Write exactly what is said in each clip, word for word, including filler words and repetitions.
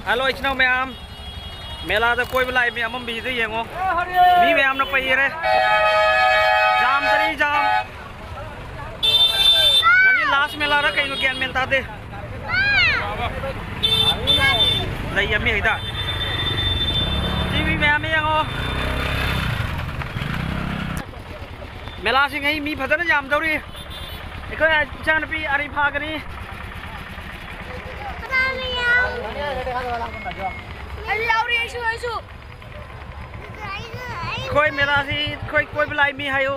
Hello, ꯏꯆꯤꯟ ꯏꯅꯥꯎ ꯃꯌꯥꯝ, ꯃꯦꯂꯥꯗ ꯀꯣꯏꯕ ꯂꯥꯛꯏ ꯃꯤ ꯑꯃꯝꯕꯤꯗ ꯌꯦꯡꯉꯣ꯫ ꯃꯤ ꯃꯌꯥꯝꯅ ꯄꯩꯔꯦ꯫ ꯖꯥꯝ ꯇꯔꯤ ꯖꯥꯝ꯫ ꯉꯁꯤ ꯂꯥꯁ ꯃꯦꯂꯥꯔ ꯀꯩꯅꯣ ꯒ꯭ꯌꯥꯟ ꯃꯦꯟ ꯇꯥꯗꯦ꯫ ꯂꯩ ꯌꯥꯝꯃꯤ ꯍꯩꯗ꯫ ꯁꯤ ꯃꯤ ꯃꯌꯥꯝ ꯌꯦꯡꯉꯣ꯫ ꯃꯦꯂꯥꯁꯤꯡ ꯑꯩ ꯃꯤ ꯐꯖꯅ ꯌꯥꯝꯗꯧꯔꯤ꯫ ꯑꯩꯈꯣꯏ ꯏꯆꯥꯅꯨꯄꯤ ꯑꯔꯤꯐꯥꯒꯅꯤ꯫ ꯑꯩꯁꯨ ꯌꯥꯎꯔꯤ, ꯑꯩꯁꯨ, ꯑꯩꯁꯨ꯫ ꯑꯩꯈꯣꯏ ꯃꯦꯂꯥꯁꯤ ꯑꯩꯈꯣꯏ ꯀꯣꯏꯕ ꯂꯥꯛꯏ ꯃꯤ ꯍꯥꯏꯌꯨ꯫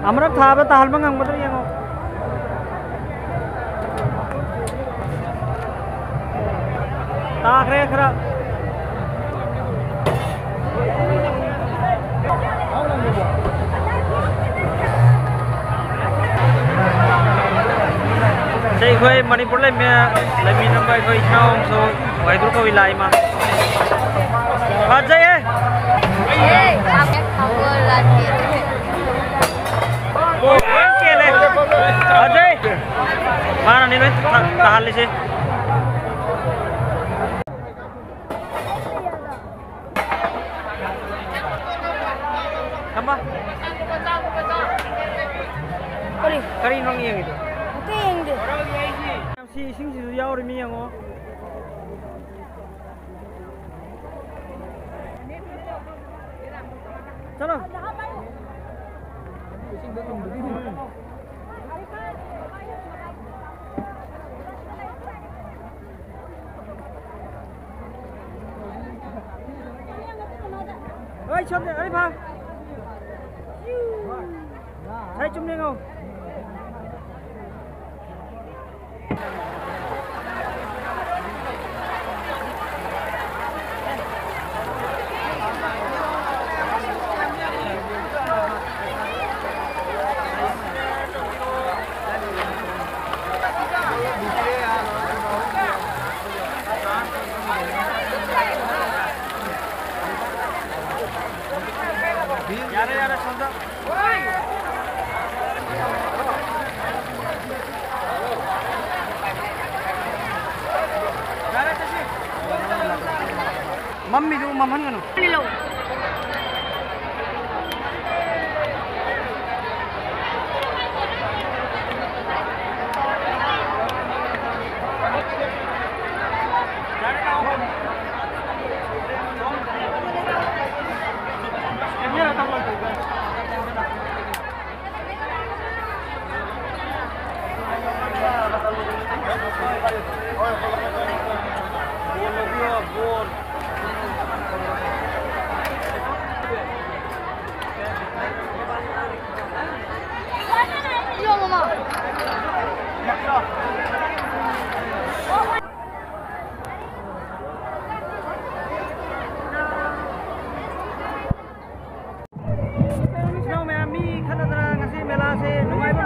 ꯑꯃꯨꯔꯛ ꯊꯥꯕ ꯇꯥꯍꯟꯕ ꯉꯝꯒꯗ꯭ꯔꯥ ꯌꯦꯡꯉꯣ꯫ ꯇꯥꯈ꯭ꯔꯦ ꯈꯔ꯫ ꯁꯤ ꯑꯩꯈꯣꯏ ꯃꯅꯤꯄꯨꯔ ꯂꯩꯃꯤ-, ꯂꯩꯃꯤꯟꯅꯕ ꯑꯩꯈꯣꯏ ꯏꯆꯤꯟ ꯏꯅꯥꯎ ꯑꯃꯁꯨ ꯋꯥꯏꯗꯨ ꯀꯧꯏ ꯂꯥꯛꯏ ꯃꯥ꯫ ꯐꯖꯩꯌꯦ꯫ ꯑꯣ, ꯂꯣꯏ ꯀꯦꯜꯂꯦ꯫ ꯐꯖꯩ꯫ ꯃꯥꯅꯅꯤ ꯂꯣꯏ ꯇꯥ-, ꯇꯥꯍꯜꯂꯤꯁꯦ꯫ ꯊꯝꯃꯣ꯫ ꯀꯔꯤ? ꯀꯔꯤꯅꯣ ꯅꯪ ꯌꯦꯡꯉꯤꯗꯣ? ꯑꯝꯇ ꯌꯦꯡꯗꯦ꯫ ꯌꯥꯝ ꯁꯤ ꯏꯁꯤꯡꯁꯤꯁꯨ ꯌꯥꯎꯔꯤ ꯃꯤ ꯌꯦꯡꯉꯣ꯫ ꯆꯠꯂꯣ꯫ ꯍꯣꯏ, ꯁꯣꯝꯗ, ꯑꯩ ꯐꯥ꯫ ꯁꯥꯏ ꯆꯨꯝ ꯌꯦꯡꯉꯣ꯫ ꯌꯥꯔꯦ, ꯌꯥꯔꯦ, ꯁꯣꯝꯗ꯫ ꯃꯝꯃꯤꯗꯨ ꯃꯝꯍꯟꯒꯅꯨ꯫ ꯃꯦꯂꯥꯁꯦ ꯅꯨꯡꯉꯥꯏꯕ,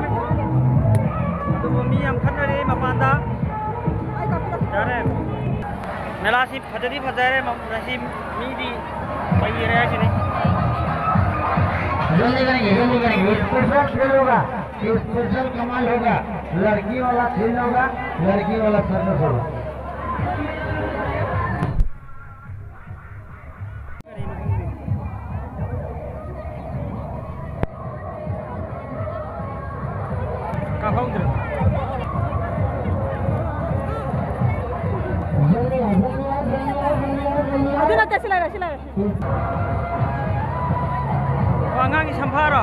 ꯑꯗꯨꯕꯨ ꯃꯤ ꯌꯥꯝ ꯈꯠꯅꯔꯦ ꯃꯄꯥꯟꯗ꯫ ꯌꯥꯔꯦ꯫ ꯃꯦꯂꯥꯁꯤ ꯐꯖꯗꯤ ꯐꯖꯔꯦ, ꯃ-, ꯉꯁꯤ ꯃꯤꯗꯤ ꯄꯩꯔꯦ ꯍꯥꯏꯁꯤꯅꯤ꯫ जल्दी करेंगे, जल्दी करेंगे। स्पेशल थ्रिल होगा, स्पेशल कमाल होगा। लड़की वाला थ्रिल होगा, लड़की वाला सर्कस होगा। ꯈꯪꯍꯧꯗ꯭ꯔꯦ꯫ ꯑꯗꯨ ꯅꯠꯇꯦ, ꯁꯤ ꯂꯩꯔꯦ, ꯁꯤ ꯂꯩꯔꯦ꯫ ꯑꯣ, ꯑꯉꯥꯡꯒꯤ ꯁꯝꯐꯥꯔꯣ?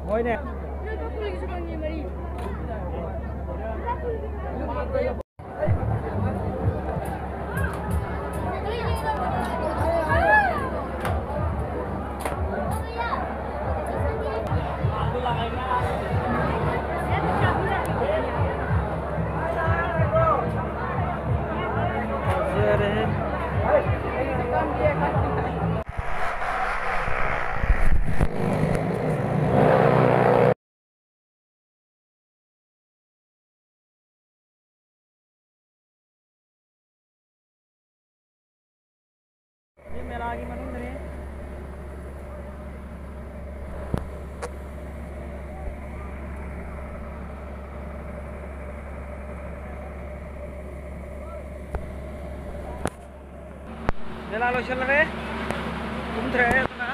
ꯍꯣꯏꯅꯦ꯫ ꯁꯤ ꯃꯦꯂꯥꯒꯤ ꯃꯅꯨꯡꯗꯅꯤ꯫ ꯃꯦꯂꯥ ꯂꯣꯏꯁꯤꯜꯂꯔꯦ꯫ ꯀꯨꯝꯊꯔꯛꯑꯦ ꯑꯗꯨꯅ꯫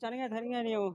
ꯆꯥꯅꯤꯡꯉꯥꯏ ꯊꯛꯅꯤꯡꯉꯥꯏꯅꯤ ꯌꯦꯡꯉꯨ꯫